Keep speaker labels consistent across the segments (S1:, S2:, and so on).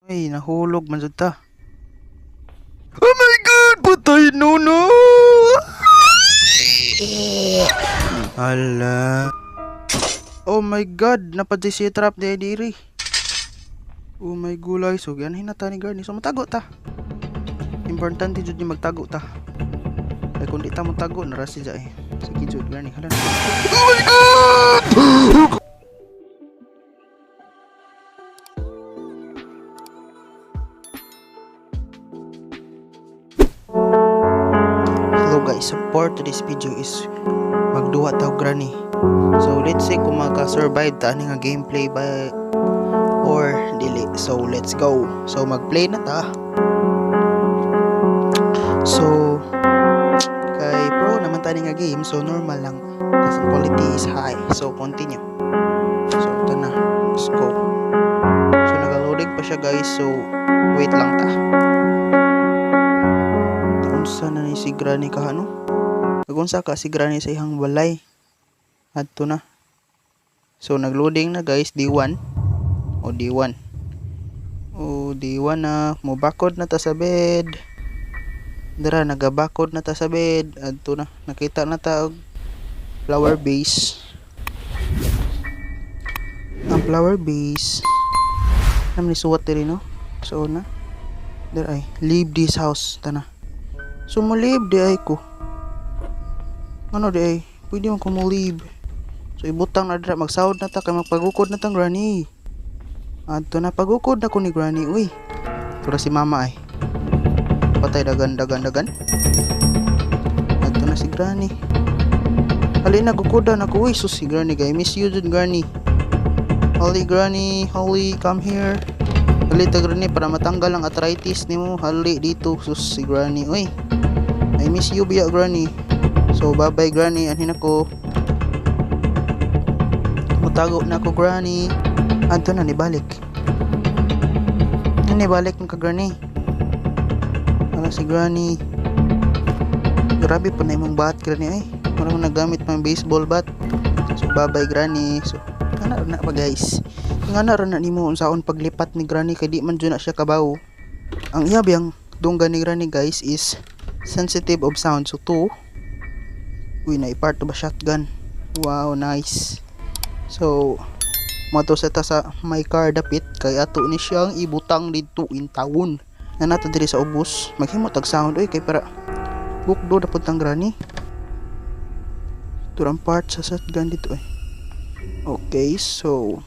S1: Ay, nahulog man jud ta. Oh my God! Patay no no! Hala. Oh my God! Napadjay siya trap di ay diri. Oh my gulay. So, yan hinata ni Granny. So, matago ta. Importante jud ni magtago ta. Ay, kung di ta motago, narasi dya eh. Sige jud, Granny. Hala na. Oh my God! Hello guys, support to this video is magduwa ta og Granny. So let's say kung maka-survive ta ani nga gameplay ba or dili. So let's go. So magplay na ta. So kay pro naman ta ni nga game, so normal lang. Tas ang quality is high. So continue. So ito na. Let's go. So nagaloading pa siya, guys. So wait lang ta. Unsa na ni si Granny ka ano? Nagunsa ka si Granny sa iyang balay. Adto na. So nagloading na, guys, D1. O D1. O D1 na, mobakod na ta sa bed. Dara nagabakod na ta sa bed. Adto na, nakita na ta og flower vase. Ang flower vase. Naman ni suwat diri, no? So na. Dira ay leave this house tana. So mo leave di ay ko. Ano di ay? Pwede man ko mo leave. So ibutang na dira, magsahod na ta kay magpagukod na tang Granny. Adto na, pagukod na ko ni Granny. Uy. Tura si mama ay. Patay, dagan dagan dagan. Adto na si Granny. Hali na, gukodan ako. Uy, sus, si Granny guys. Miss you jud, Granny. Holly, Granny, Holly, come here. Hali ta, Granny, para matanggal ang arthritis nimo. Hali dito, sus, si Granny. Uy. I miss you biya, Granny. So bye bye, Granny, anhin ako. Mutago na ako, Granny. Adto na nibalik. Nibalik ka, Granny. Wala si Granny. Grabe pa na imong bat, Granny ay. Mura mo nagamit pang baseball bat. So bye bye, Granny. So ana na pa, guys. Nga na ra na nimo unsaon paglipat ni Granny kay di man jud na siya kabaw. Ang iya biyang dunggan ni Granny, guys, is sensitive of sound. So 2. Uy, na part ba shotgun. Wow, nice. So moto sa ta sa my car dapit kay ato ni siyang ibutang didto in town. Na nato diri sa ubos, maghimo tag sound oy kay para bukdo na pud tang Granny. Ito ang part sa shotgun dito eh. Okay, so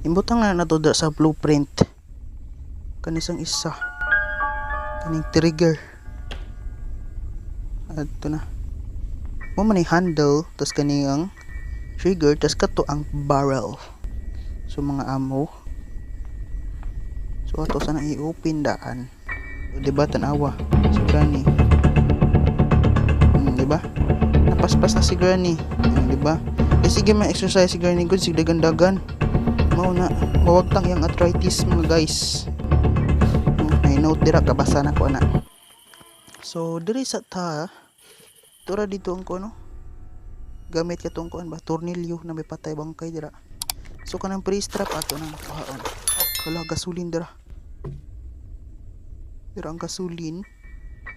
S1: ibutang na nato da sa blueprint. Kanisang isa. Kaning trigger. Adto na. Mo man ni handle, tas kani ang trigger, tas kato ang barrel. So mga ammo. So ato sana i-open daan. So, di ba tanawa si Granny. Di ba? Napaspas na si Granny. Di ba? Eh sige, may exercise si Granny good sige dagan-dagan. Mao na mawagtang yang arthritis, mga guys. May note dira, kabasa na ko ana. So diri sa ta tura dito ang kuno. Gamit katong kuan ba, tornilyo na may patay bangkay dira. So kanang pre-strap ato nang kuhaon. Hala, gasolin dira. Dira ang gasolin.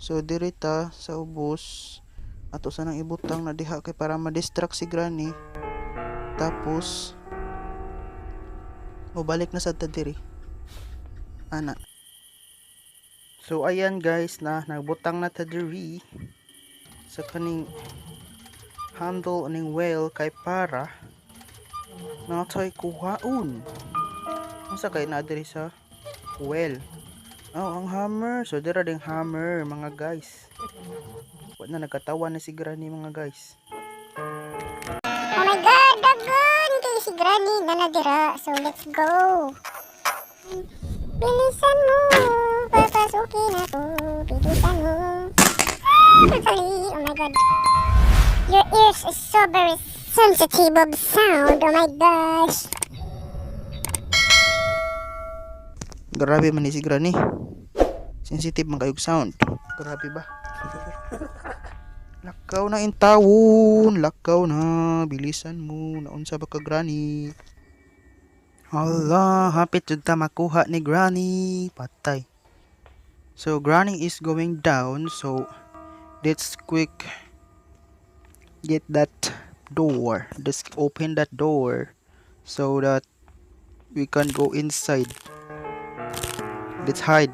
S1: So diri ta sa ubos ato sanang ibutang na diha kay para ma-distract si Granny. Tapos mobalik na sad ta diri. Ana. So ayan guys na nagbutang na ta diri sa kaning handle aning well kay para natay kuhaon. Unsa kay na diri sa well? Oh, ang hammer. So dira ding hammer, mga guys. Wa na nagkatawa na si Granny, mga guys.
S2: Oh my God, dagan kay si Granny na nadira. So let's go. Bilisan mo, papasukin ako. Bilisan mo. Ah, sorry. Oh my God. Your ears is so very sensitive of sound. Oh my gosh.
S1: Grabe man ni si Granny. Sensitive man kayog sound. Grabe ba? Lakaw na intawon, lakaw na, bilisan mo, naunsa ba ka, Granny? Allah, hapit jud ta makuha ni Granny. Patay. So Granny is going down, so let's quick get that door. Let's open that door so that we can go inside. Let's hide.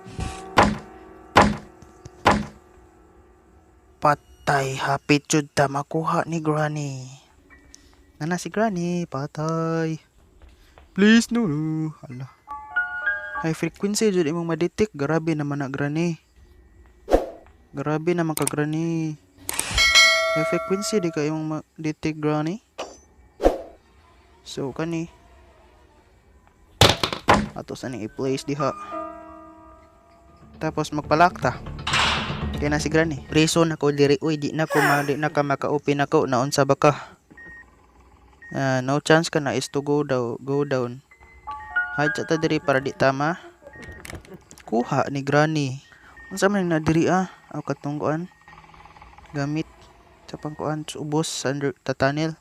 S1: Patay, hapit jud ta makuha ni Granny. Nana si Granny, patay. Please, no. Hala. High frequency jud imong ma-detect. Grabe naman na, Granny. Grabe naman ka, Granny. High frequency di ka imong ma-detect, Granny. So kani ato sa ning i-place diha. Tapos magpalakta. Kaya na si Granny. Preso na ko diri, uy, di na ka maka-open ako, naunsa ba ka? Ah, no chance ka na is to go down, go down. Hide sa ta diri para di tama. Kuha ni Granny. Unsa man na diri ah? Aw katungkuan. Gamit sa pangkuan sa ubos sa under ta tunnel.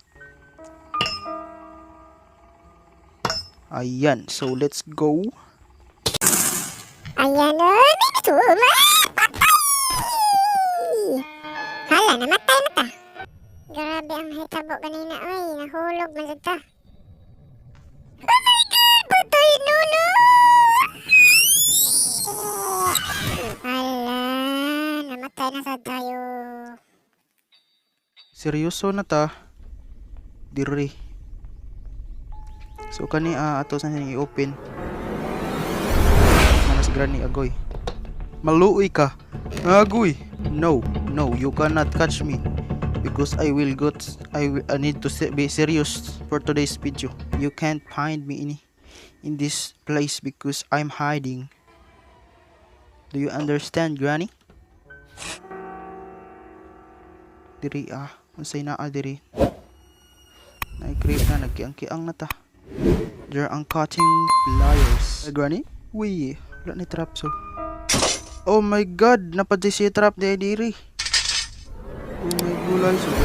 S1: Ayan, so let's go.
S2: Ayan, oh, may natuma! Patay! Hala, namatay na ta. Grabe ang hitabo ganina, oy. Nahulog man jud ta. Oh my God! Patay, no, no! Hala, namatay na sad tayo.
S1: Seryoso na ta. Diri. So kani ato sa ning i-open. Mana si Granny, agoy. Maluoy ka. Agoy. No, no, you cannot catch me because I need to be serious for today's video. You can't find me in this place because I'm hiding. Do you understand, Granny? Diri ah, unsay naa diri? Nai-create na, nagkiang-kiang na ta. There are cutting pliers. Hey, Granny? Uy, wala ni trap so. Oh my God, napadya siya trap di diri. Oh my gulay, so so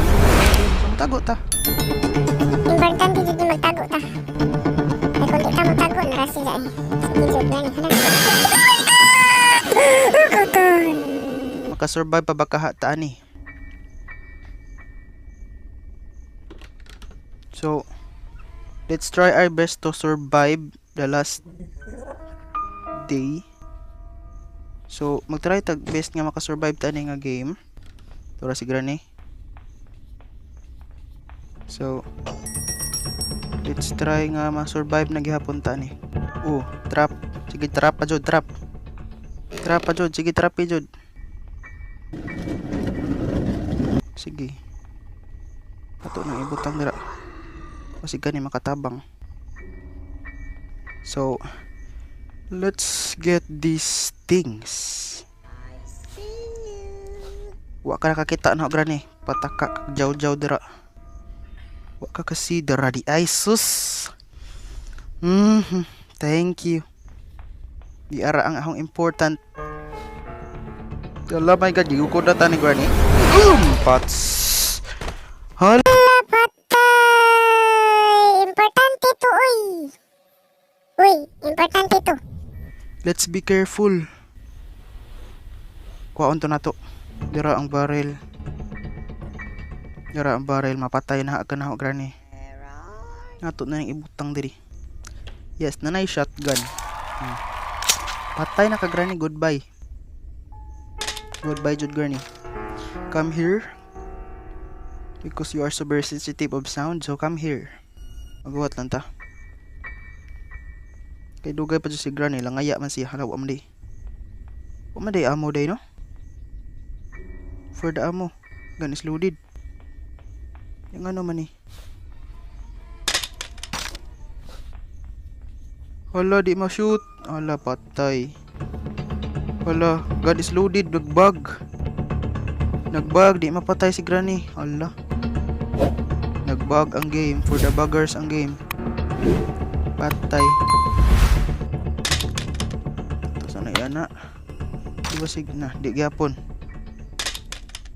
S1: tago ta.
S2: Importante jud ni magtago ta. Kay kung di ta magtago, nara sila eh. Sige jud, Granny, hala. Kuton!
S1: Makasurvive pa ba kaha ta ani? So, let's try our best to survive the last day. So, magtry tag best nga makasurvive ta ani nga game. Tura si Granny. So, let's try nga ma-survive na gihapon ta ani. Oh, trap. Sige, trap pa jud, trap. Trap pa jud, sige, trap pa jud. Sige. Ato nang ibutang dira. Kasi gani makatabang. So, let's get these things. Wa ka nakakita na, Granny. Pataka kag jaw-jaw dira. Wa ka kasi dira di ay sus. Thank you. Di ara ang akong important. Hala, my God, gigukod na ta ni Granny. Boom! Pats. Hala.
S2: Patay! Importante to, uy! Uy, importante to.
S1: Let's be careful. Kuhaon to na to. Dira ang barrel. Dira ang barrel. Mapatay na ka na, Granny. Nato na yung ibutang diri. Yes, nanay shotgun. Patay na ka, Granny. Goodbye. Goodbye, Jude Granny. Come here. Because you are so very sensitive of sound, so come here. Magawa lang ta. Kay dugay pa dyan si Granny, langaya man siya. Hala, wa man di. Wa man di ammo day, no? For the ammo. Gun is loaded. Yung ano man eh. Hala, di ma-shoot. Hala, patay. Hala, gun is loaded. Nagbag. Nagbag, di mapatay si Granny. Hala. Nagbag ang game. For the buggers ang game. Patay. Ito sana yan na. Di ba sig na? Di gyapon.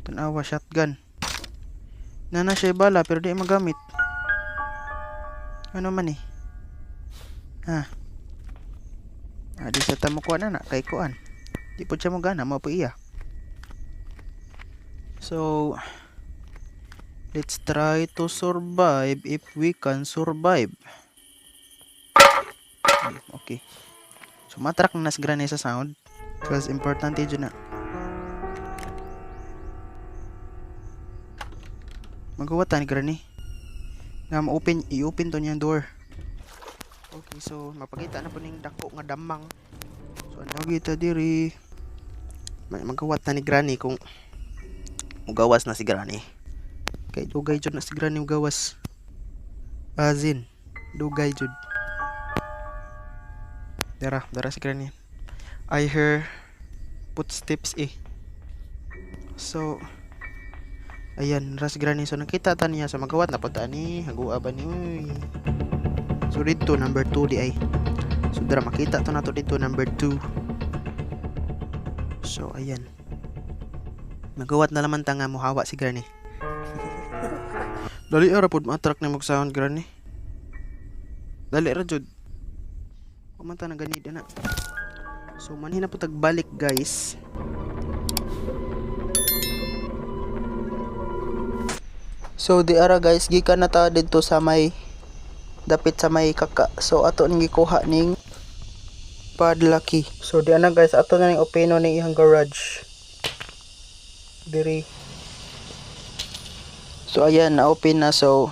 S1: Tanawa, shotgun. Nana siya bala pero di magamit. Ano man eh? Ha? Ah, di sa ta mo kuha na na kay kuan. Di po siya mo gana mo po iya. So let's try to survive if we can survive. Okay. So matrak na si Granny sa sound because importante jud na. Magawa ta ni Granny. Nga ma-open, i-open to niyang door. Okay, so mapakita na po ning dako nga damang. So ano kita diri? May magawat na ni Granny kung mugawas na si Granny. Kay dugay jud na si Granny mugawas. Azin, dugay jud. Dara, dara si Granny. I hear footsteps eh. So, ayan, ra si Granny. So, nakita ta niya. So, magawat na po ta ni. Hagua ba ni? Uy. So, dito, number 2 di ay. So, dara, makita to na to dito, number 2. So, ayan. Magawat na laman ta nga muhawa si Granny. Dali ra pod ma-attract ni mag-sound, Granny. Dali ra jud. Kumanta na ganid na. So manhin na po tagbalik, guys. So di ara guys, gikan na ta didto sa may dapit sa may kaka. So ato ning gikuha ning padlock key. So di ana guys, ato na ning openo ning iyang garage. Diri. So ayan, na open na, so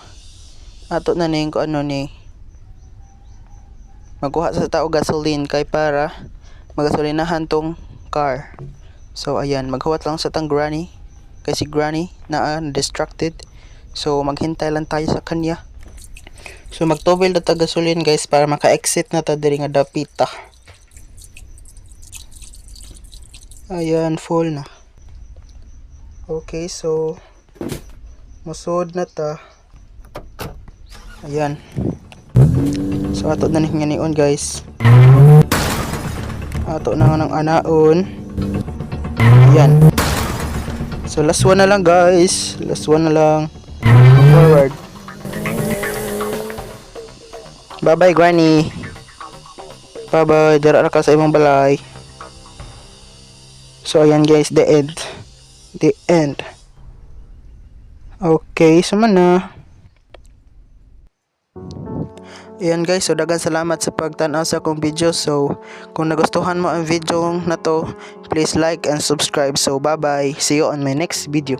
S1: ato na ning kung ano ni magkuha sa tao gasoline kay para magasolinahan tong car. So ayan, maghuwat lang sa tang Granny kay si Granny na distracted. So maghintay lang tayo sa kanya. So magtubel na ta gasoline, guys, para maka-exit na ta diri nga dapita. Ayan, full na. Okay, so musod na ta. Ayan. So ato na ning nion, guys. Ato na nga ng anaon. Ayan. So last one na lang, guys. Last one na lang. Forward. Bye-bye, Granny. Bye-bye. Dara ra ka sa imong balay. So ayan guys, the end. The end. Okay, so man na. Ayan guys, so daghang salamat sa pagtan-aw sa akong video. So, kung nagustuhan mo ang video na to, please like and subscribe. So, bye-bye. See you on my next video.